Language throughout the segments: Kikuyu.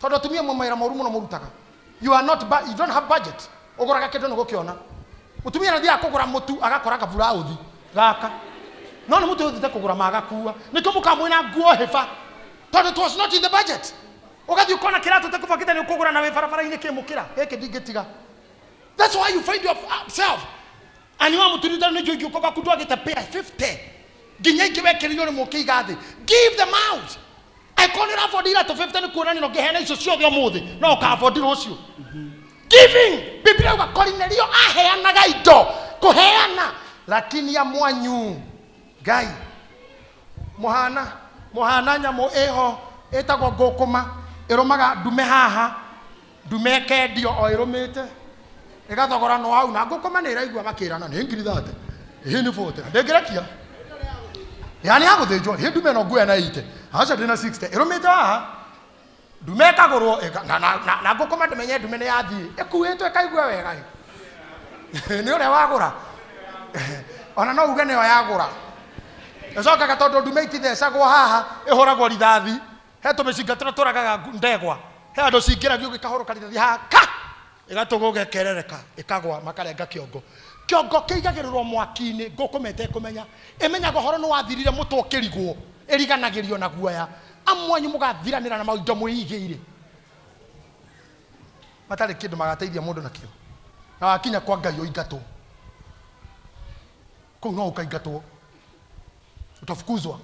Tondũ atumia mwe mawĩra moru mũno mũrutaga. You are not you don't have budget. Ũgũraga kĩndũ nĩ gũkĩona. Mũtumia nĩ athiaga kũgũra mũtu agakora kaburauthi gaka. No nĩ mũtu ũthiĩte kũgũra magakua. Nĩkĩo mũkaga mwĩna nguo hĩba. Tondũ it was not in the budget. Ũgathiĩ ũkona kĩratũ ũtekũbangĩte nĩ ũkũgũra na wĩ barabara-inĩ kĩmũkĩra. Gĩkĩ ndingĩtiga. That's why you find yourself. Ani wa mũtumia nĩ njũĩ ngĩũka gwaku ndwagĩte pair 50. Nginya ingĩ wekĩrĩirwo rĩmwe ũkĩiga thĩ. Give them out. Angĩkorwo nĩ ũrabondi iratũ 50 nĩ kuonania na ũngĩheana icio ciothe ũmũthĩ no ũkabondi rũciũ. Giving. Biblia yuga Korinelio aheanaga indo kũheana, lakini ya mwanyu Ngai mũhana mũhana nyamũ ĩho ĩtagwo ngũkũma ĩrũmaga ndume haha ndume ĩkendio o ĩrũmĩte ĩgathogoranwo hau na ngũkũma nĩ ĩraigua makĩrana nĩ ngiri thate ĩhĩ nĩ 40 na ndĩngĩrekia yani ya gũthĩnjwo ĩ ndume ĩno nguoya na 80 aca ndĩna 60 ĩrũmĩte haha ndume ĩkagũrwo na ngũkũma ndĩmenye ndume nĩ yathiĩ ĩkuĩtwo ĩkaigua wega ĩ. Nĩ ũrĩa wagũra ona no uge nĩyo yagũra ĩcokaga tondũ ndume itithecagwo haha ĩhũragwo rithathi he tũmĩcinga tũrĩa tũragaga ndegwa he andũ cingĩragio gĩkahũrũka rithathi haha ka ĩgatũgũga ĩkerereka ĩkagwa makarenga kĩongo kĩongo kĩigagĩrĩrwo mwaki-inĩ ngũkũma ĩtekũmenya ĩmenyaga ũhoro nĩ wathirire mũtwe ũkĩrigwo ĩriganagĩrio na guoya amwanyu mũgathiranĩra na maindo mwĩigĩire matarĩ kĩndũ magateithia mũndũ nakĩo na wakinya kwa Ngai ũingatwo kũu no ũkaingatwo utafukuzwa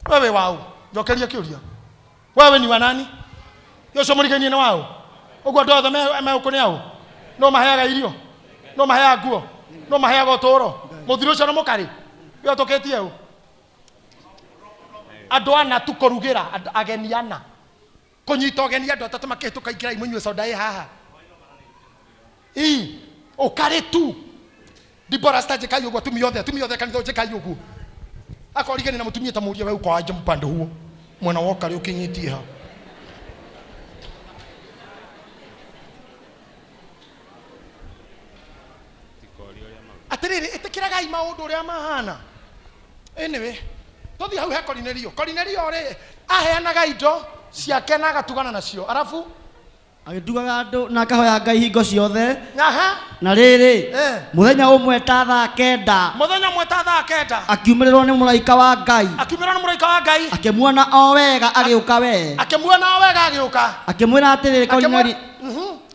wewe waũ njokeria kĩũria wewe ni wa nani ũcio mũrigainie nĩ waũ ũguo andũ othe me gũkũ nĩ aũ no maheaga irio no maheaga nguo no maheaga ũtũũro mũthiri ũcio nĩ mũkarĩ we ũtũkĩtie ũ andũ ana tu kũrugĩra ageni ana kũnyita ũgeni andũ atatũ makĩhĩtũka ingĩrai mũnyue soda ĩ haha ii ũkarĩ tu Dibora sita njĩkai ũguo atumia othe atumia othe kanitha njĩkai ũguo akorigani na mũtumia ta mũria we uko aje mpande huo mwena wa ũkarĩ ũkinyĩtie ha atĩrĩrĩ ĩtĩkĩragai maũndũ ũrĩa mahana anyway tũthiĩ hau he Korinelio Korinelio rĩ aheanaga indo ciake na agatugana nacio arabu Agĩtugaga andũ na akahoya Ngai hingo ciothe. Aha. Na rĩrĩ, Eh. mũthenya ũmwe ta thaa kenda, Mũthenya ũmwe ta thaa kenda, akiumĩrĩrwo nĩ mũraika wa Ngai, akiumĩrwo nĩ mũraika wa Ngai, akĩmuona o wega agĩũka we, akĩmuona o wega agĩũka, akĩmwĩra atĩrĩ, Akĩmwĩra- Korinelio,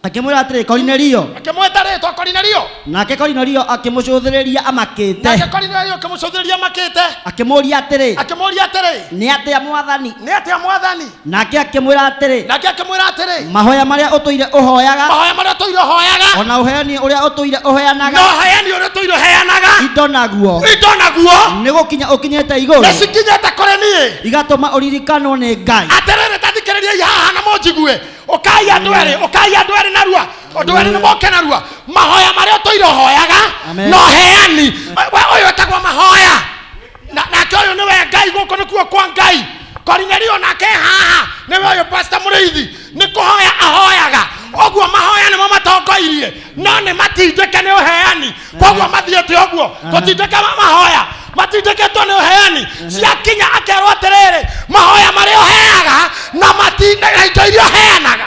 akĩmwĩra atĩrĩ, Korinelio. Akĩmwĩta rĩtwa Korinelio. Nake Korinelio akĩmũcũthĩrĩria amakĩte. Nake Korinelio akĩmũcũthĩrĩria amakĩte. Akĩmũũria atĩrĩ, Akĩmũũria atĩrĩ, Nĩ atĩa Mwathani? Nĩ atĩa Mwathani? Nake akĩmwĩra atĩrĩ, Nake akĩmwĩra atĩrĩ, Mahoya marĩa ũtũire ũhoyaga, mahoya marĩa ũtũire ũhoyaga, o na ũheani ũrĩa ũtũire ũheanaga, na ũheani ũrĩa ũtũire ũheanaga, indo naguo, indo naguo, nĩ gũkinya ũkinyĩte igũrũ, nĩ cikinyĩte kũrĩ niĩ, igatũma ũririkanwo nĩ Ngai. Atĩrĩrĩ, ta thikĩrĩriai haha na mũnjigue. Ũkai andũ erĩ, ũkai andũ erĩ narua, andũ erĩ nĩ moke narua. Mahoya marĩa ũtũire ũhoyaga, Amen. na ũheani, we ũyũ etagwo mahoya. Nake ũyũ nĩwe Ngai, gũkũ nĩkuo kwa Ngai. Korinelio nake haha nĩwe ũyũ Pastor Mũrĩithi, nĩ kũhoya ahoyaga. Ũguo mahoya nĩmo matongoirie, no nĩ matindĩke nĩ ũheani. Koguo mathiĩte ũguo, tũtindĩke mahoya, matindĩkĩtwo nĩ ũheani. Ciakinya akerwo atĩrĩrĩ, mahoya marĩa ũheaga na na indo iria ũheanaga.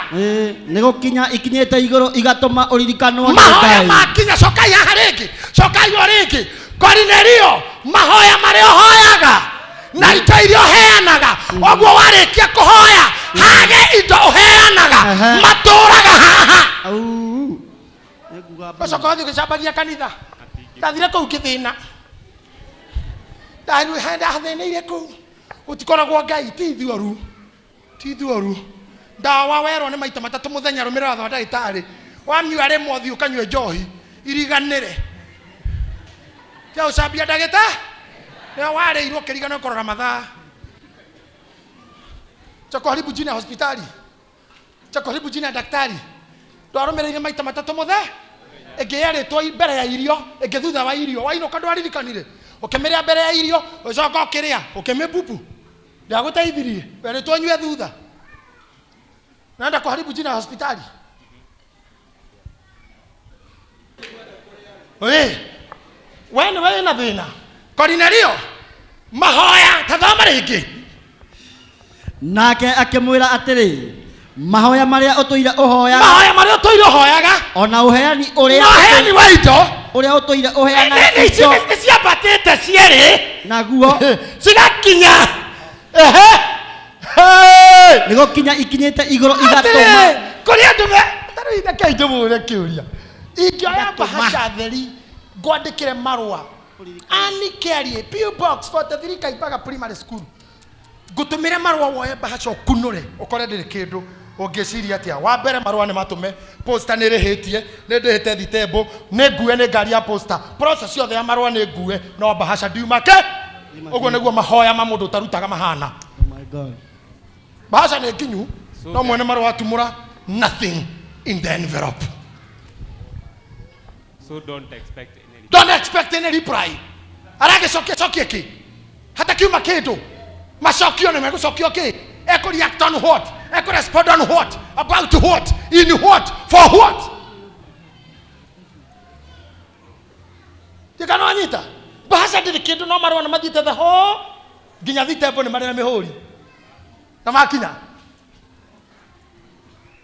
Nĩ gũkinya ikinyĩte igũrũ igatũma ũririkanwo nĩ Mahoya Ngai. makinya, cokai haha rĩngĩ, cokai o rĩngĩ. Korinelio, mahoya marĩa ũhoyaga na indo iria ũheanaga, ũguo warĩkia kũhoya hage indo ũheanaga, matũraga haha. Au. Nĩnguga mbura. Ũcoka ũthiĩ ũgĩcambagia kanitha. Ndathire kũu ngĩthĩna, ndathĩnĩire kũu, gũtikoragwo Ngai, ti ithuoru, ti ithuoru. Ndawa werwo nĩ maita matatũ mũthenya, rũmĩrĩra watho wa ndagĩtarĩ, wanyua rĩmwe ũthiĩ ũkanyue njohi iriganĩre. Tiga gũcambia ndagĩtarĩ, nĩwe warĩirwo ũkĩriganĩrwo kũrora mathaa. Cha kuharibu jina ya hospitali, cha kuharibu jina ya daktari. Ndwarũmĩrĩire maita matatũ mũthe, ĩngĩ yerĩtwo mbere ya irio, ĩngĩ thutha wa irio. Wainũka ndwaririkanire, ũkĩmĩrĩa mbere ya irio, ũgĩcoka ũkĩrĩa, ũkĩmĩbubu. Ndagũteithirie, werĩtwo ũnyue thutha. Naenda kuharibu jina ya hospitali. We, we nĩwe wĩna thĩna. Korinelio, mahoya, tathoma rĩngĩ. Nake akĩmwĩra atĩrĩ, mahoya marĩa ũtũire ũhoyaga, Mahoya marĩa ũtũire ũhoyaga, ona ũheani ũrĩa na ũheani wa indo, ũrĩa ũtũire ũheanaga nĩ indo, nĩ ciambatĩte cierĩ naguo cigakinya. Ehe. Hey! nĩ gũkinya ikinyĩte igũrũ igatũma Atĩrĩrĩ, kũrĩ andũ me tarĩu reke njũmũre kĩũria. Ingĩoya Igatũma. mbahaca theri ngwandĩkĩre marũa Annie Kĩarie, PO Box 43, Kaimbaga Primary School, ngũtũmĩre marũa, woe mbahaca ũkunũre ũkore ndĩrĩ kĩndũ, ũngĩciria atĩa? Wa mbere, marũa nĩ matũme posta, nĩ rĩhĩtie, nĩ ndĩhĩte thitembo, nĩ ngue nĩ ngari ya posta, process yothe ya marũa nĩ ngue, no mbahaca ndiuma ke. Ũguo nĩguo mahoya ma mũndũ ũtarutaga mahana. Oh my God. Mbahaca nĩ nginyu, So no mwene marũa atumũra, nothing in the envelope. So don't expect any. Don't expect any reply. Aragĩcokia cokie kĩ hatakiuma kĩndũ? Macokio nĩ megũcokio kĩ? Ekũ react on what? Ekũ respond on what? About what? In what? For what? Ndikana wanyita mbahaca ndĩrĩ kĩndũ, no marũa nĩ mathiĩte the whole nginya thitembo, nĩ marĩ na mĩhũri na makinya.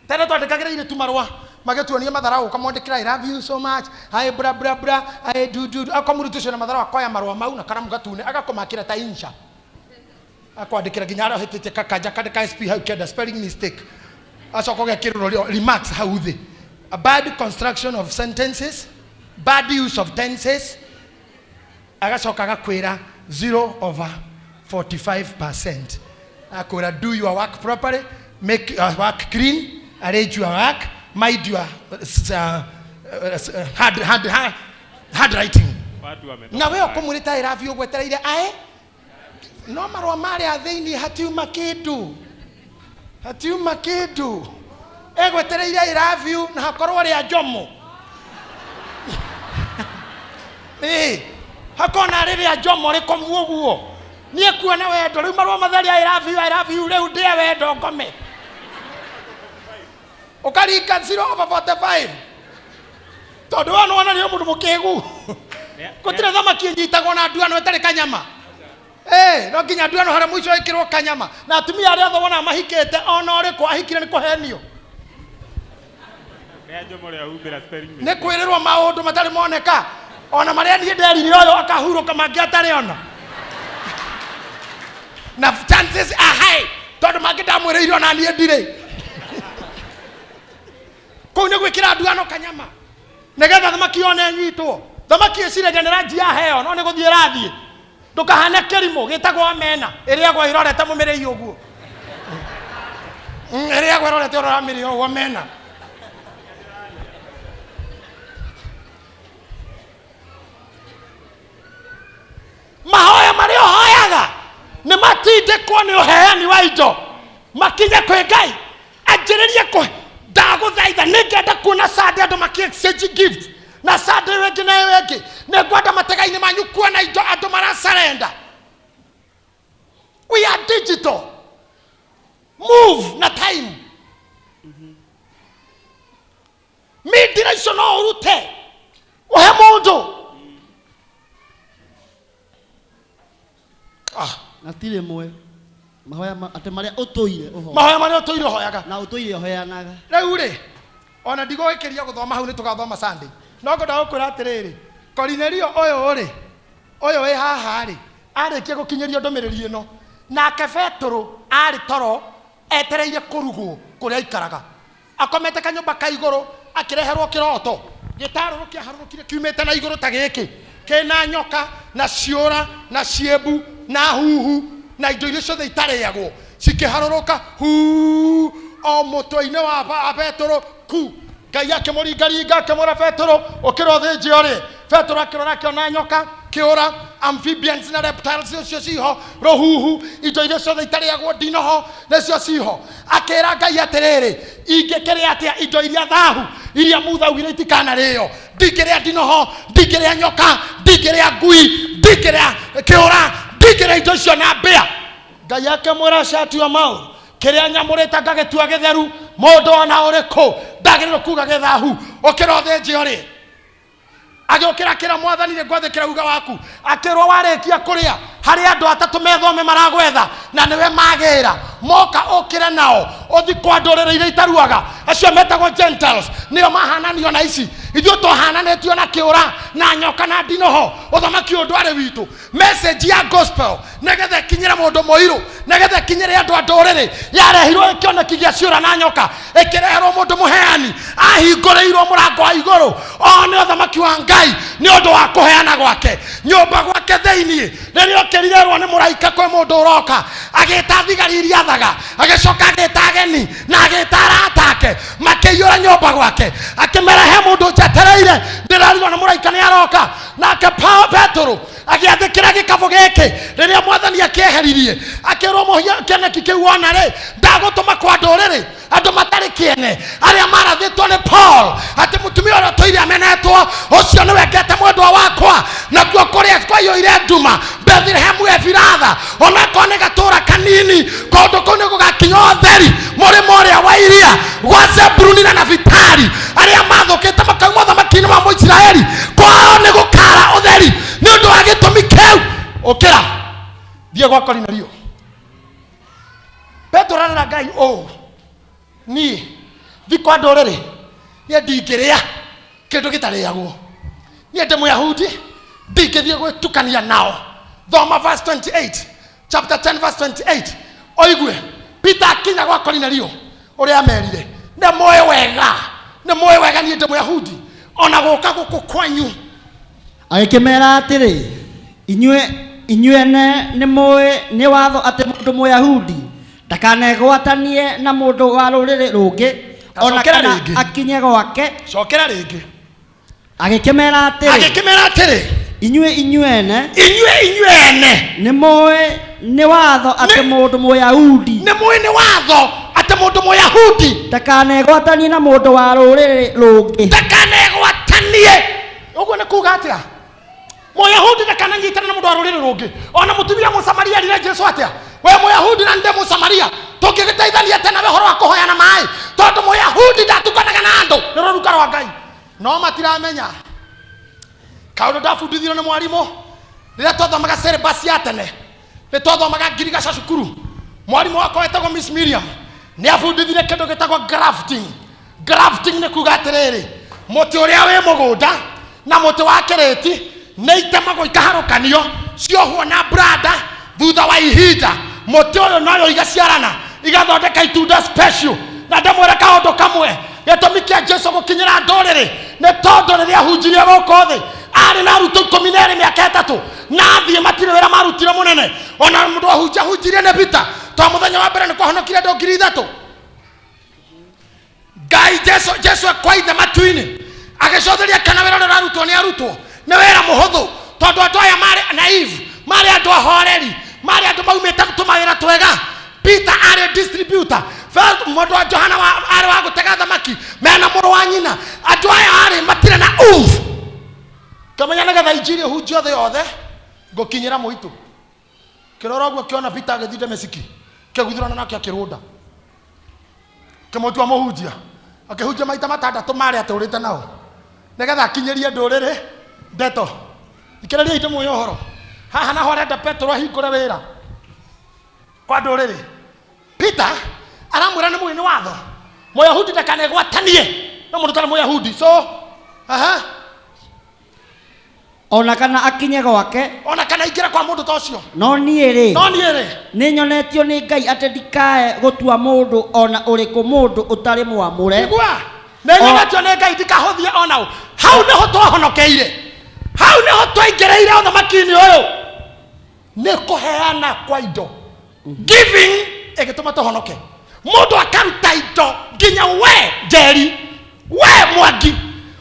Tene twandĩkagĩra irĩtu marũa magĩtuonia matharau, ũkamwandĩkĩra "I love you so much, I bra bra bra, I do do do." Akamũruta ũcio na matharau, akoya marũa mau na karamu gatune, agakũmakĩra ta insha, akwandĩkĩra nginya harĩa ũhĩtĩtie, kakanja kandĩka sp hau kenda, spelling mistake, acoka ũgekĩrĩrwo remarks hau thĩ, a bad construction of sentences, bad use of tenses, agacoka agakwĩra 0 over 45%, akwĩra do your work properly, make your work clean, arrange your work, mind your handwriting. Watu wametoka Na we mbali. ũkũmwĩrĩta I love you, ũgwetereire ae, no marũa marĩa thĩinĩ hatiuma kĩndũ, hatiuma kĩndũ. Egwetereire I love you na hakorwo rĩa njomo. Ĩĩ, hakona rĩrĩa njomo rĩkomu ũguo niĩ kuona wendo. Rĩu marũa matheri I love you, I love you, rĩu ndĩe wendo ngome, ũkaringa 0 over 45, tondũ we nĩwona nĩ mũndũ mũkĩgu. Gũtirĩ thamaki ĩnyitagwo na nduano ĩtarĩ kanyama. Eh, no nginya nduano harĩa mũico ĩkĩrwo kanyama. Na atumia arĩa othe wonaga mahikĩte, ona ũrĩkũ ahikire nĩ kũhenio. Rĩa njomo rĩa humbĩra spelling Nĩ mistake. kwĩrĩrwo maũndũ matarĩ moneka, ona marĩa niĩ nderire ũyũ akahurũka, mangĩ atarĩ ona, na chances are high tondũ mangĩ ndamwĩrĩire ona niĩ ndirĩ kũu. Nĩ gwĩkĩra nduano kanyama nĩgetha thamaki yone ĩnyitwo. Thamaki ĩciragia nĩ ranji yaheo, no nĩ gũthiĩ ĩrathiĩ. Ndũkahane kĩrimũ gĩtagwo omena, ĩrĩagwo ĩrorete mũmĩrĩi ũguo. Ĩrĩagwo ĩrorete ũrĩa ũramĩrĩa ũguo, omena. Mahoya marĩa ũhoyaga nĩ matindĩkwo nĩ ũheani wa indo makinye kwĩ Ngai. Anjĩrĩrie kũ ndagũthaitha, nĩ ngenda kuona Sunday andũ maki exchange gift, na Sunday ĩyo ĩngĩ na ĩyo ĩngĩ. Nĩ ngwenda matega-inĩ manyu kuona indo andũ marasarenda. We are digital, move na time. Mindira icio no ũrute ũhe mũndũ. Ah. Na ti rĩmwe mahoya atĩ marĩa ũtũire ũhoya, Mahoya marĩa ũtũire ũhoyaga, na ũtũire ũheanaga. Rĩu rĩ, ona ndigũgĩkĩria gũthoma hau, nĩ tũgathoma Sunday, no ngwenda gũkwĩra atĩrĩrĩ, Korinelio ũyũ rĩ, ũyũ wĩ haha rĩ, arĩkia gũkinyĩrio ndũmĩrĩri ĩno, nake Betũrũ arĩ toro etereire kũrugwo kũrĩa aikaraga, akomete kanyũmba ka igũrũ, akĩreherwo kĩroto gĩtarũrũ kĩaharũrũkire kiumĩte na igũrũ ta gĩkĩ, kĩna nyoka na ciũra na ciĩmbu na huhu na indo iria ciothe itarĩagwo, cikĩharũrũka hu o mũtwe-inĩ wa Betũrũ ku. Ngai akĩmũringaringa, akĩmwĩra, "Betũrũ, ũkĩra ũthĩnje ũrĩe." Betũrũ akĩrora, akĩona nyoka, kĩũra, amphibians na reptiles ũcio ciho, rũhuhu, indo iria ciothe itarĩagwo, ndinoho nĩcio ciho. Akĩra Ngai atĩrĩrĩ, "Ingĩkĩrĩa atĩa indo iria thahu, iria mutha augire itikanarĩo? Ndingĩrĩa ndinoho, ndingĩrĩa nyoka, ndingĩrĩa ngui, ndingĩrĩa kĩũra, ndingĩrĩa indo icio na mbĩa." Ngai akĩmwĩra, "Shut your mouth. Kĩrĩa nyamũrĩte ngagĩtua gĩtheru, mũndũ ona ũrĩkũ ndagĩrĩirwo kuga gĩthahu. Ũkĩra ũthĩnje ũrĩe." Agĩũkĩra, akĩra Mwathani, "Nĩ ngwathĩkĩra uga waku." Akĩrwo, "Warĩkia kũrĩa, harĩ andũ atatũ methome maragwetha na nĩwe magĩra." Moka ũkĩre nao ũthi kwa ndũrĩrĩ iria itaruaga, acio metagwo Gentiles, nĩo mahananio na ici. Ithuĩ twahananĩtio na kĩũra na nyoka na ndinoho. Ũthamaki ũyũ ndwarĩ witũ. Message ya gospel nĩgetha ĩkinyĩre mũndũ mũirũ, nĩgetha ĩkinyĩre andũ a ndũrĩrĩ, yarehirwo kĩoneki gĩa ciũra na nyoka, ĩkĩreherwo mũndũ mũheani, ahingũrĩirwo mũrango wa igũrũ one ũthamaki wa Ngai nĩ ũndũ wa kũheana gwake nyũmba gwake thĩiniĩ. Rĩrĩa okĩrire erwo nĩ mũraika kwĩ mũndũ ũroka, agĩta thigari iria athaga, agĩcoka agĩta ageni na agĩta arata ake, makĩiyũra nyũmba gwake, akĩmera he mũndũ njetereire, ndĩrarigwo nĩ mũraika nĩ aroka. Nake Petero agĩathĩkĩra gĩkabũ gĩkĩ rĩrĩa mwathani akĩeheririe, akĩrwo mũhia kĩoneki kĩu wona rĩ, ndagũtũma kwa ndũrĩrĩ andũ matarĩ kĩene, arĩa marathĩtwo nĩ Paul atĩ mũtumia ũrĩa ũtũire amenetwo ũcio nĩwe ngete mwendwa wakwa. Nakuo kũrĩa kwaiyũire nduma Bethlehemu Efiratha, onakorwo nĩ gatũra kanini, kũndũ kũu nĩ gũgakinya ũtheri mũrĩmo ũrĩa wa iria gwa Zebuluni na Nafitali, arĩa mathũkĩte makauma ũthamaki-inĩ wa Mũisiraeli, kwao nĩ gũkara ũtheri. Nĩ ũndũ wa gĩtũmi kĩu, ũkĩra thiĩ gwa Korinelio. Petero arera Ngai ũũ, niĩ thi kwa ndũrĩrĩ, niĩ ndingĩrĩa kĩndũ gĩtarĩagwo, niĩ ndĩ Mũyahudi, ndingĩthiĩ gwĩtukania nao. Thoma verse 28, chapter 10 verse 28, oigue Peter akinya gwa Korinelio ũrĩa amerire, nĩ mũĩ wega, nĩ mũĩ wega niĩ ndĩ Mũyahudi, ona gũka gũkũ kwanyu. Agĩkĩmera atĩrĩ, inyuĩ ene nĩ mũĩ nĩ watho atĩ mũndũ Mũyahudi ndakanegwatanie na mũndũ wa rũrĩrĩ rũngĩ, ona Cokera kana rĩngĩ. akinye gwake. Cokera rĩngĩ. Agĩkĩmera atĩrĩ, Agĩkĩmera atĩrĩ, inyuĩ ene inyuĩ ene nĩ mũĩ nĩ watho atĩ mũndũ Mũyahudi nĩ mũĩ nĩ watho atĩ mũndũ Mũyahudi ndakanegwatanie na mũndũ wa rũrĩrĩ rũngĩ. Ndakanegwatanie. Ũguo nĩ kuga atĩa? Mũyahudi ndakananyitane na mũndũ wa rũrĩrĩ rũngĩ. Ona mũtumia Mũsamaria erire Jesu atĩa? We Mũyahudi na ndĩ Mũsamaria, tũngĩgĩteithania atĩa nawe ũhoro wa kũhoyana maĩ? Tondũ Mũyahudi ndatukanaga na andũ, nĩ rũruka rwa Ngai. No matiramenya kaũndũ ndabundithirio nĩ mwarimũ rĩrĩa twathomaga syllabus ya tene, nĩ twathomaga ngirigaca cukuru. Mwarimũ wakwa wetagwo Miss Miriam nĩ abundithirie kĩndũ gĩtagwo grafting. Grafting nĩ kuga atĩrĩrĩ, mũtĩ ũrĩa wĩ mũgũnda na mũtĩ wa kĩrĩti nĩ itemagwo ikaharũkanio, ciohwo na branda. Thutha wa ihinda mũtĩ ũyũ noyo igaciarana igathondeka itunda special. Na ndamwĩra kaũndũ kamwe, gĩtũmi kĩa Jesu gũkinyĩra ndũrĩrĩ nĩ tondũ rĩrĩa ahunjirie gũkũ thĩ arĩ na arutwo 12 mĩaka 3, na athiĩ matirĩ wĩra marutire mũnene. Ona mũndũ ahunjahunjirie nĩ Peter, tondũ mũthenya wa mbere nĩ kwahonokire andũ 3,000. Ngai Jesu kwa ithe matu-inĩ agĩcotheria kana wĩra ũrĩa ũrarutwo nĩ arutwo nĩ wĩra mũhũthũ, tondũ andũ aya marĩ naive, marĩ andũ ahoreri, marĩ andũ maumĩte tũmawĩra twega. Peter arĩ distributor, mũndũ wa Johana arĩ wa gũtega thamaki, mena mũrũ wa nyina. Andũ aya arĩ matirĩ na umf. Kamenya nĩgetha injiri ĩhunjio thĩ yothe, ngũkinyĩra mũitũ. Kĩrora ũguo kĩona Peter agĩthiĩ Dameski, kĩguthũrana nake akĩrũnda, kĩmũtua mũhunjia, akĩhunjia maita matandatũ marĩa atũrĩte nao nĩgetha akinyĩrie ndũrĩrĩ ndeto. Thikĩrĩriai ndĩmwĩre ũhoro haha naho arenda Petero ahingũre wĩra kwa ndũrĩrĩ. Peter aramwĩra nĩ mũĩ nĩ watho Mũyahudi ndakanegwatanie na mũndũ ũtarĩ Mũyahudi. So aha, ona kana akinye gwake, ona kana ingĩre kwa mũndũ ta ũcio. No niĩ rĩ, No niĩ rĩ, nĩ nyonetio nĩ Ngai atĩ ndikae gũtua mũndũ ona ũrĩkũ mũndũ ũtarĩ mwamũre. Igua, nĩ nyonetio nĩ Ngai ndikahũthie ona ũ. Hau nĩho twahonokeire, hau nĩho twaingĩrĩire ũthamaki-inĩ ũyũ, nĩ kũheana kwa indo. Giving ĩgĩtũma tũhonoke. Mũndũ akaruta indo nginya we Njeri, we Mwangi,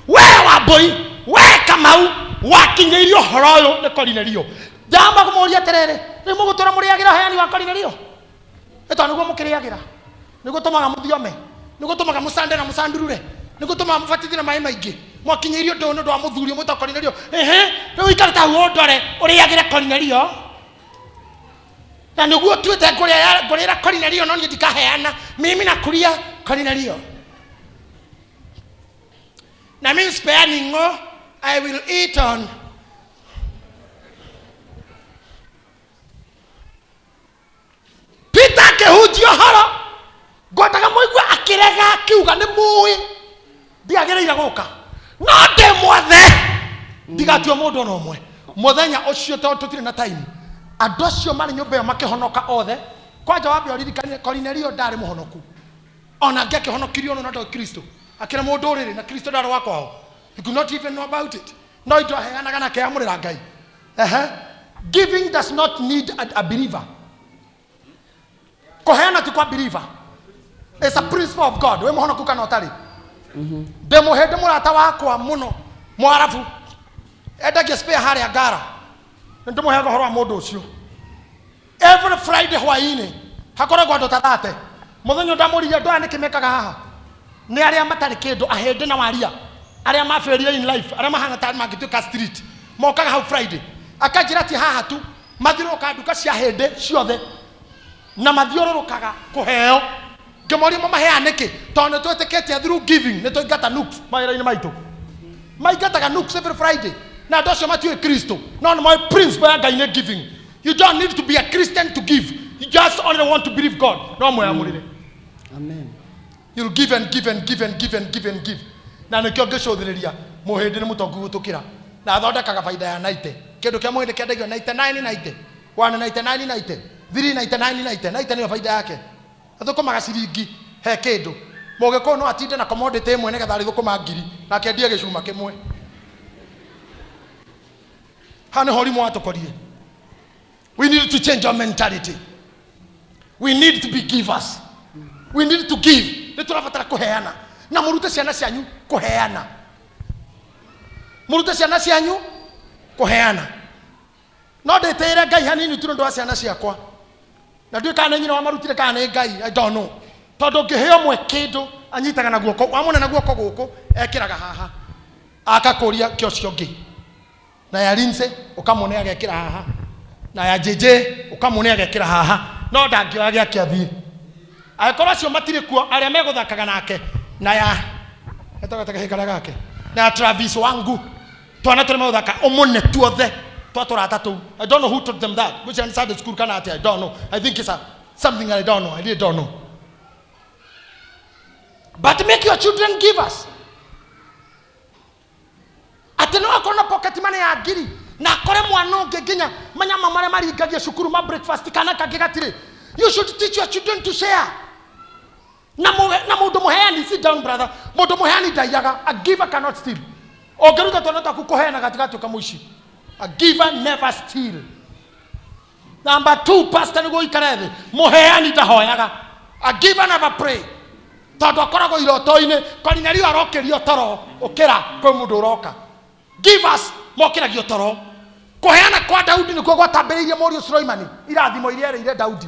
we Wambui, we Kamau, wakinyĩirio ũhoro ũyũ nĩ Korinelio. Njamba kũmũria atĩrĩrĩ, rĩu mũgũtũra mũrĩagĩra ũheani wa Korinelio? Nĩ tondũ nĩguo mũkĩrĩagĩra, nĩguo tũmaga mũthiome, nĩguo tũmaga mũcande na mũcandurure, nĩguo tũmaga mũbatithie na maĩ maingĩ. Mwakinyĩirio ũndũ ũyũ nĩ ũndũ wa mũthuri ũmwe ta Korinelio. Ehe, rĩu ikara ta hau ũndore ũrĩagĩre Korinelio. Na nĩguo tuĩte ngũrĩra Korinelio, no niĩ ndikaheana. Mimi nakuria Korinelio. Na mimi sipeani ng'o, I will eat on. Peter akĩhunjia ũhoro ngwendaga mũigue akĩrega akiuga nĩ mũĩ ndiagĩrĩire gũka no ndĩ mwathe ndigatue mũndũ ona ũmwe mũthenya ũcio tondũ tũtirĩ na time andũ acio marĩ nyũmba ĩyo makĩhonoka othe kwanja wambe ũririkane Korinelio ndarĩ mũhonoku ona angĩ akĩhonokirio no no Kristo akĩra mũndũ ũrĩrĩ na Kristo ndarĩ wa kwao. He could not even know about it. No indo aheanaga na akeyamũrĩra Ngai. Ehe. Giving does not need a believer. Kũheana ti kwa believer. It's a principle of God. Wĩ mũhonoku kana ũtarĩ. Ndĩ mũhĩndĩ mũrata wakwa mũno mwarabu endagia spare harĩa ngara. Nĩ ndĩmũheaga ũhoro wa mũndũ ũcio. Every Friday hwaĩ-inĩ hakoragwo andũ ta thate. Mũthenya ndamũririe andũ aya nĩkĩ mekaga haha. Nĩ arĩa matarĩ kĩndũ, ahĩndĩ na waria, arĩa mabĩrire in life, arĩa mahana ta mangĩtuĩka street, mokaga hau Friday. Akanjĩra ti haha tu, mathiũrũrũkaga nduka cia hĩndĩ ciothe na mathiũrũrũkaga kũheo. Ngĩmoria mamaheaga nĩkĩ? Tondũ nĩ twĩtĩkĩtie through giving nĩ tũingata nooks mawĩra-inĩ maitũ. Maingataga nooks every Friday na andũ acio matiũĩ Kristo no nĩ moĩ principle ya Ngai nĩ giving. You don't need to be a Christian to give. You just only want to believe God. No mwĩamũrĩre. Amen. You'll give and give and give and give and give and give. Na nĩkĩo ngĩcũthĩrĩria mũhĩndĩ nĩ mũtongu gũtũkĩra na athondekaga baida ya 90. Kĩndũ kĩa mũhĩndĩ kĩendagio 99 90 199 90 399 90 90 nĩyo baida yake. Athũkũmaga ciringi he kĩndũ. Mũgĩkũyũ no atinde na commodity ĩmwe nĩgetha arĩthũkũma ngiri na akendie gĩcuma kĩmwe. Haha nĩho ũrimũ watũkorire. We need to change our mentality. We need to be givers. We need to give. Nĩ tũrabatara kũheana. Na mũrute ciana cianyu kũheana. Mũrute ciana cianyu kũheana. No ndĩtĩĩre Ngai hanini tu nĩ ũndũ wa ciana ciakwa. Na ndiũĩ kana nĩ nyina wamarutire kana nĩ Ngai, I don't know. Tondũ ngĩheo ũmwe kĩndũ anyitaga na guoko, wamũne na guoko gũkũ ekĩraga haha. Akakũria kĩ ũcio ũngĩ. Na ya Lindsay ũkamũne agekĩra haha. Na ya JJ ũkamũne agekĩra haha. No ndangĩoya gĩake athiĩ. Angĩkorwo acio matirĩ kuo arĩa megũthakaga nake na ya etagwo ta kahĩĩ karĩa gake na ya Travis wangu twana tũrĩa megũthaka ũmũne tuothe twa tũrata tũu. I don't know who taught them that. Which one Sunday school kana atĩa? I don't know. I think it's a something I don't know. I really don't know. But make your children give us. Atĩ no akorwo na pocket money ya ngiri na akore mwana ũngĩ nginya manyama marĩa maringagia cukuru ma breakfast kana kangĩ gatirĩ. You should teach your children to share. Na na mũndũ mũheani, sit down brother, mũndũ mũheani ndaiyaga. A giver cannot steal. Ũngĩruta twana twaku kũheana gatigatuĩka mũici. A giver never steal. Number 2, pastor nĩguo ũikare thĩ, mũheani ndahoyaga. A giver never pray. Tondũ akoragwo iroto-inĩ, Korinelio arokĩrio toro, ũkĩra kwĩ mũndũ ũroka. Givers mokĩragio toro. Kũheana kwa Daudi nĩkuo gwatambĩrĩirie mũriũ Suleimani irathimo iria erĩire Daudi.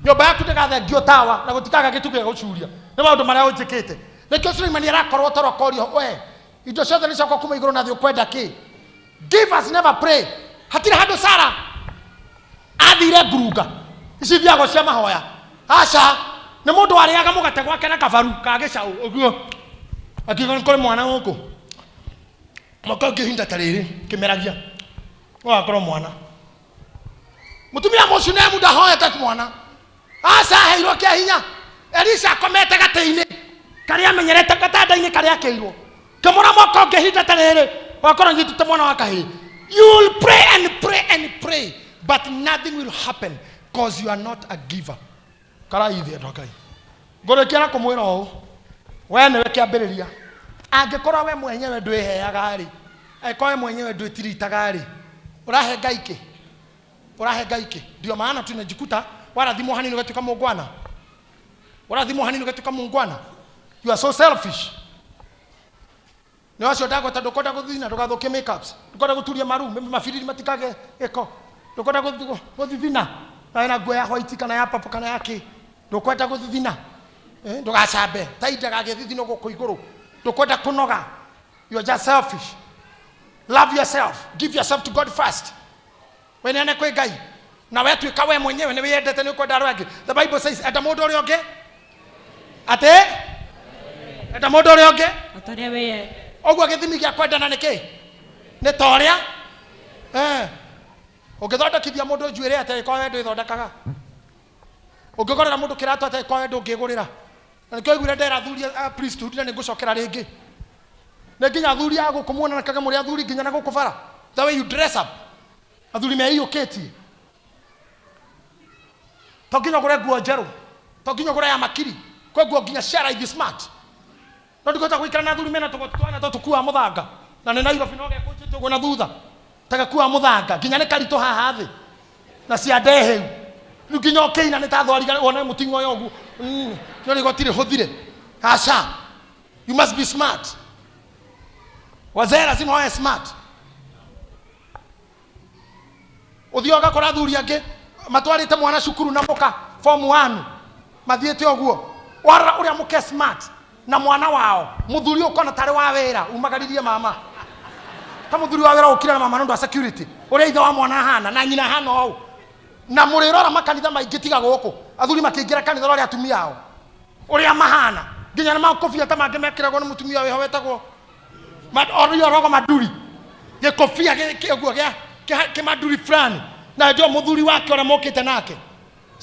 Nyũmba yaku ndĩgathengio tawa na gũtikaga gĩtugĩ gĩa gũcuria. Nĩ maũndũ marĩa ũnjĩkĩte. Nĩkĩo Suleimani arakorwo toro akorio, we indo ciothe nĩ ciakwa kuma igũrũ na thĩ ũkwenda kĩ? Givers never pray. Hatirĩ handũ Sara athire ngurunga ici ithiagwo cia mahoya. Aca, nĩ mũndũ warĩaga mũgate gwake na kabaru ka gĩcaũ ũguo, akiuga nĩ kũrĩ mwana gũkũ mwaka ũngĩ ihinda ta rĩrĩ kĩmeragia ũgakorwo mwana. Mũtumia Mũshunemu ndahoete mwana. Aca, aheirwo kĩa hinya. Elisha akomete gatĩ-inĩ karĩa amenyerete, gatanda-inĩ karĩa akĩirwo. Kĩmũra mwaka ũngĩ ihinda ta rĩrĩ wakorwo nyitĩte mwana wa kahĩĩ. You will pray and pray and pray, but nothing will happen because you are not a giver. Karai thĩ andũ a Ngai. Ngũrĩkia na kũmwĩra ũũ, we nĩwe kĩambĩrĩria. Angĩkorwo we mwenyewe ndwĩheaga rĩ, angĩkorwo we mwenyewe ndwĩtiritaga rĩ, ũrahe Ngai kĩ? Ũrahe Ngai kĩ? Ndio maana tunajikuta warathimwo hanini ũgatuĩka mũngwana. Warathimwo hanini ũgatuĩka mũngwana. You are so selfish. Nĩ wacio ndagweta ndũkwenda gũthina, ndũgathũkie makeups, ndũkwenda gũturia maru, mabiriri matikage gĩko, ndũkwenda gũthithina na wĩna nguo ya white kana ya purple kana ya kĩ, ndũkwenda gũthithina, ndũgacambe ta indagagĩthithino gũkũ igũrũ, ndũkwenda kũnoga. You are just selfish. Love yourself, give yourself to God first. Weneane kwĩ Ngai na wetuĩka we mwenyewe nĩ wĩyendete, nĩ ũkwenda arĩa angĩ. The Bible says enda mũndũ ũrĩa ũngĩ atĩ enda mũndũ ũrĩa ũngĩ O ta ũrĩa wĩyendete. Ũguo gĩthimi gĩa kwendana nĩ kĩ? Nĩ ta ũrĩa ũngĩthondekithia mũndũ njuĩrĩ atĩ angĩkorwo we ndwĩthondekaga. Ũngĩgũrĩra mũndũ kĩratũ atĩa kwa wendo ũngĩgũrĩra? Na nĩkĩo aiguire ndera athuri a priesthood na nĩngũcokera rĩngĩ. Nĩ nginya athuri a gũkũ muonanakaga mũrĩ athuri nginya na gũkũ bara. The way you dress up. Athuri meiyũkĩtie. To nginya ũgũre nguo njerũ. To nginya ũgũre ya makiri. Kwĩ nguo nginya cia raithi smart. No ndingĩhota gũikara na athuri mena tũgoti twana tũ tũkuaga mũthanga. Na nĩ Nairobi no gekũnjĩte ũguo na thutha. Ta gakuaga mũthanga nginya nĩ karitũ haha thĩ. Na cia ndeheu. Rĩu nginya ũkĩina nĩ ta thwariga wone mũting'o ũyũ ũguo. No rĩgoti rĩhũthire. Aca. You must be smart. Wazee lazima wawe smart. Ũthiaga ũgakora athuri angĩ matwarĩte mwana cukuru na mũka form 1 mathiĩte ũguo. Warora ũrĩa mũke smart na mwana wao mũthuri ũkona tarĩ wa wĩra umagaririe mama. Ta mũthuri wa wĩra ũkire na mama nĩ ũndũ wa security. Ũrĩa ithe wa mwana ahana na nyina ahana ũũ. Na mũrĩrora makanitha maingĩ tiga gũkũ. Athuri makĩingĩra kanitha ũrĩa atumia ao. Ũrĩa mahana nginya na makobia ta mangĩ mekĩragwo nĩ mũtumia wĩho wetagwo orio rogo maduri. Gĩkobia ũguo gĩa kĩmaduri fulani. Na ndio mũthuri wake ũrĩa mokĩte nake.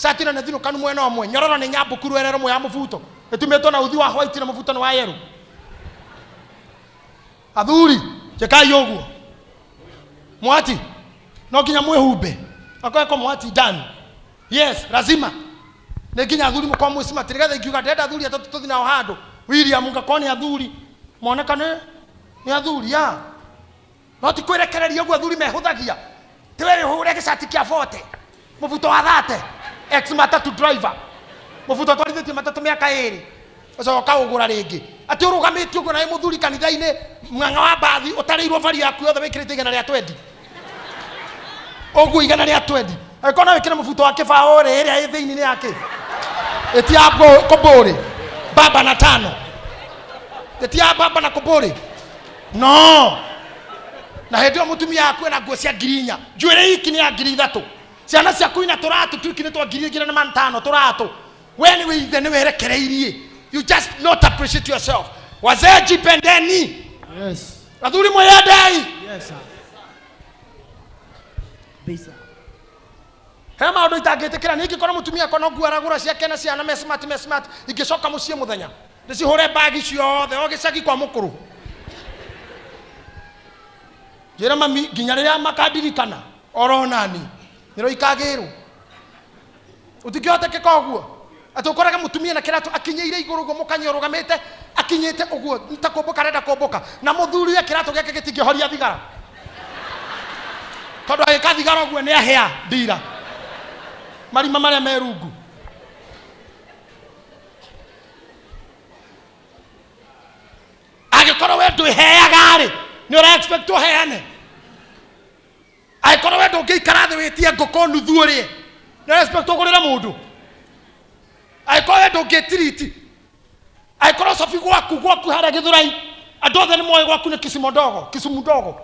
Cati na nĩ mwena ũmwe. Nyororo nĩ nyambũku rwere rũmwe ya mũbuto. Ĩtumĩtwo na uthi wa white na mũbuto nĩ wa yellow. Athuri, njĩkai ũguo. Mwati, no nginya mwĩhumbe. Akorwo mwati ndani. Yes, lazima. Nĩ nginya athuri mũkorwo mwĩ smart. Nĩgetha ingiuga ndĩrenda athuri atatũ tũthiĩ nao handũ. William ngakorwo nĩ athuri. Moneka nĩ athuri ya. No ti kwĩrekereria ũguo athuri mehũthagia. Ti we wĩhũre gĩcati kĩa 40. Mũbuto wa 30. Ex matatu driver. Mũbuto twarithĩtie matatũ mĩaka ĩrĩ. Ũcoka ũgũra rĩngĩ. Atĩ ũrũgamĩte ũguo na wĩ mũthuri kanitha-inĩ ng'ang'a wa mbathi ũtarĩirwo bari yaku yothe wĩkĩrĩte igana rĩa 20. Ũguo igana rĩa 20. Angĩkorwo no wĩkĩre mũbuto wa kĩbaũ rĩ ĩrĩa ĩ thĩinĩ nĩ yakĩ? Ĩti ya kũmbũrĩ. Baba na tano. Ĩti ya baba na kũmbũrĩ. No. Na hĩndĩ ĩyo mũtumia waku ena nguo cia ngiri inya. Njuĩrĩ iki nĩ ya ngiri ithatũ. Ciana ciaku ina tũratũ tuiki nĩ twa ngiri igĩrĩ na magana matano tũratũ. We nĩ wĩithe nĩ werekereirie. You just not appreciate yourself. Wazee jipendeni. Yes. Athuri mwĩyendei. Yes, sir. Bisa. He maũndũ itangĩtĩkĩra nĩ ingĩkorwo mũtumia akwa no nguo aragũra ciake na ciana me smart me smart ingĩcoka mũciĩ mũthenya ndĩcihũre bagi ciothe o gĩcagi kwa mũkũrũ. Njĩra mami nginya rĩrĩa makandirikana oro nani nĩro ikagĩrwo. Ũtingĩhotekeka ũguo. Atĩ ũkoraga mũtumia na kĩratũ akinyĩire igũrũ ũguo mũkanyua ũrũgamĩte akinyĩte ũguo ta kũmbũka arenda kũmbũka na mũthuri we kĩratũ gĩake gĩtingĩhoria thigara. Tondũ agĩka thigara ũguo nĩ ahĩa ndira. Marima marĩa me rungu. Angĩkorwo we ndwĩheaga rĩ, nĩ ũra expect ũheane. Angĩkorwo we ndũngĩikara thĩ wĩtie ngũkũ nuthu ũrĩe, nĩ ũra expect ũgũrĩre mũndũ. Angĩkorwo we ndũngĩtiriti, angĩkorwo cobi gwaku harĩa Gĩthũrai, andũ othe nĩ moĩ gwaku nĩ Kisumu ndogo, Kisumu ndogo.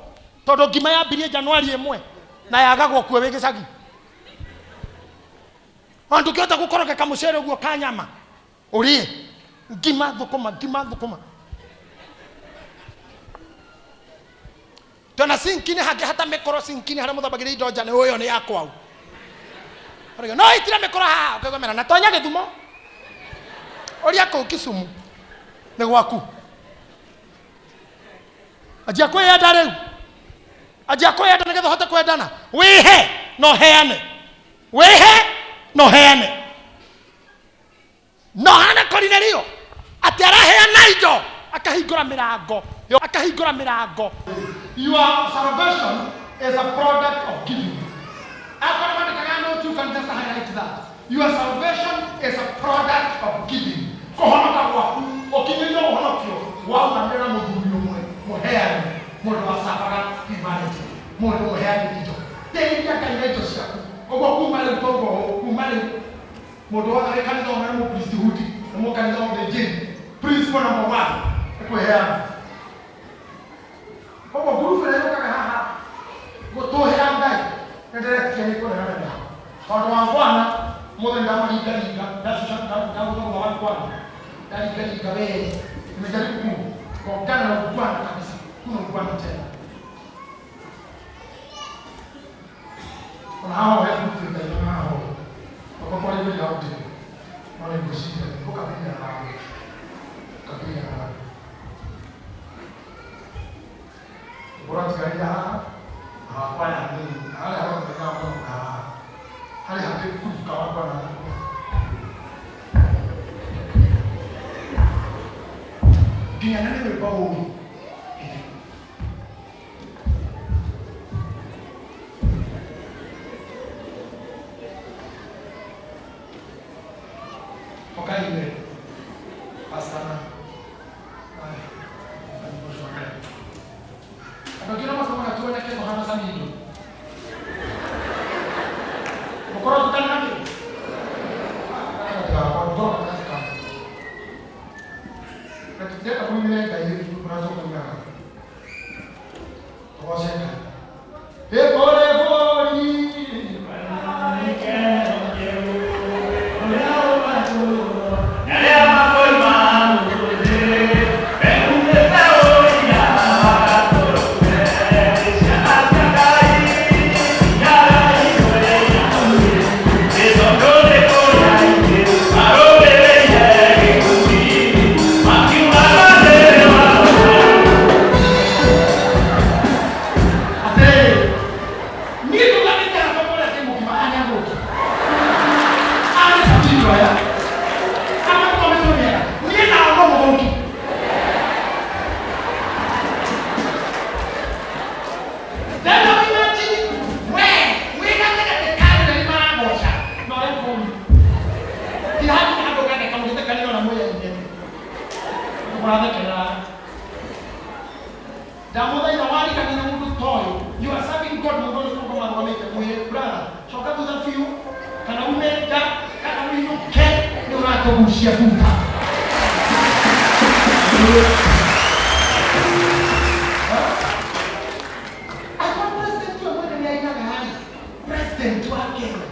Tondũ ngima yambirie Januari ĩmwe na yagagwo kuo wĩ gĩcagi. Ona ndũngĩhota gũkoroga kamũcere ũguo ka nyama ũrĩe ngima thũkũma, ngima thũkũma. Tona sinki-inĩ hangĩhata mĩkoro sinki-inĩ harĩa mũthambagĩria indo nja nĩ ũyũ nĩ ya kwau. Ũrauga, no itire mĩkoro haha, ũkaigua mera, na tonya Gĩthumo. Ũria kũu Kisumu nĩ gwaku. Anjia kwĩyenda rĩu. Anjia kwĩyenda nĩgetha ũhote kwendana. Wĩhe na ũheane. Wĩhe na ũheane. No hana Korinelio atĩ araheana indo akahingũra mĩrango. Akahingũra mĩrango. Your salvation is a product of giving. Akorwo mandĩkaga note, you can just highlight that. Your salvation is a product of giving. Kũhonoka gwaku, ũkinyĩire ũhonokio waumanire na mũthuri ũmwe mũheani, mũndũ wacabaga humanity, mũndũ mũheani indo. Teithia Ngai na indo ciaku. Ũguo kuma rĩu twauga ũũ, kuma rĩu mũndũ wothe wĩ kanitha ũmwe nĩ mũpriesthood, nĩ mũkanitha wa ũthĩnjĩri. Principle number 1 nĩ kwĩheana. Koguo ngurubu ĩrĩa yũkaga haha gũtũhĩra Ngai nĩ ndĩretĩkia nĩ kũrehanĩra. Tondũ wa Bwana mũthenya ndamaringaringa, ndacuca ndagũthogotha wa Bwana, ndaringaringa wee, nimejaribu kuongana na ungwana kabisa, kuna ungwana tena. Ona haha ũhe ngurubu Ngai ona haha ũhe. Okorwo kwa rĩu nĩ No nĩ ngwĩciria ũkabiria nawe. Ũkabiria nawe. Ũratigarĩria haha hakwa na nini. Harĩa haroneka mũno haha. Harĩa hakĩ kuruka wakwa na nginya na nĩ rwĩmbo ũru. Okaire. Pasana. Ai. Andũ angĩ no matũmaga tuoneke tũhana Samido. Gũkorwo tukana nakĩ? Gatagatĩ gakwa, ngoro gatagatĩ kakwa. Na tũtirenda kũinĩra Ngai ũrĩa tũkũinaga. Tũgoce Ngai. Ĩkũrĩ bũrũri. Atĩrĩrĩ, niĩ ndũgamĩte haha tondũ ũrĩa mũgima anyathũki. Arĩ Samido aya. Amatũmĩtwo mĩega. Niĩ nao no mũthũki. Then imagine we wĩ gatagatĩ ka andũ erĩ maragoca na ũrĩa kũũru. Ti hakinya handũ ũgatheka mũgĩthekanĩra ona mwĩyaine. Mũrathekerera. Ndamũthaitha warigania na mũndũ ta ũyũ, you are serving God mũndũ ũyũ ũkũma arũgamĩte mwĩre brother, coka thutha biũ kana ume nja kana ũinũke nĩ ũratũgucia thutha. Alikuwa president wa mwene ni ainaga rĩ, president wa Kenya.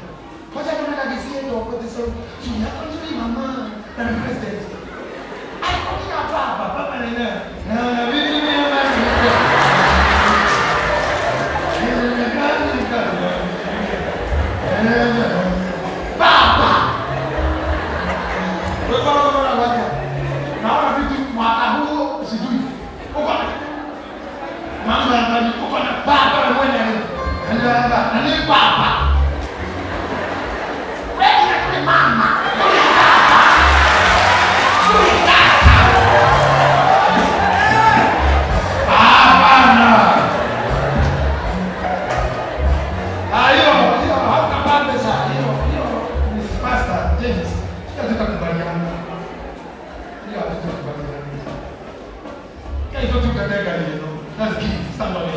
Kwanza nyonaga gĩciendo kote so sura yako nzuri mama na ni president. Alikuwa kina baba, baba ni nani? Na bibi ni mama. Baba. Naona vitu mwaka huu sijui. Uko na mambo ya ndani, uko na baba wewe mwenyewe. Na ni baba. Wewe ni kule mama. Kule baba. Kule tata. Hapana. Ah, hiyo hiyo hautapata pesa. Hiyo hiyo ni Pastor James. Hatutakubaliana. Hiyo hatutakubaliana. Kaito tukatega hiyo. That's key. Stand on it.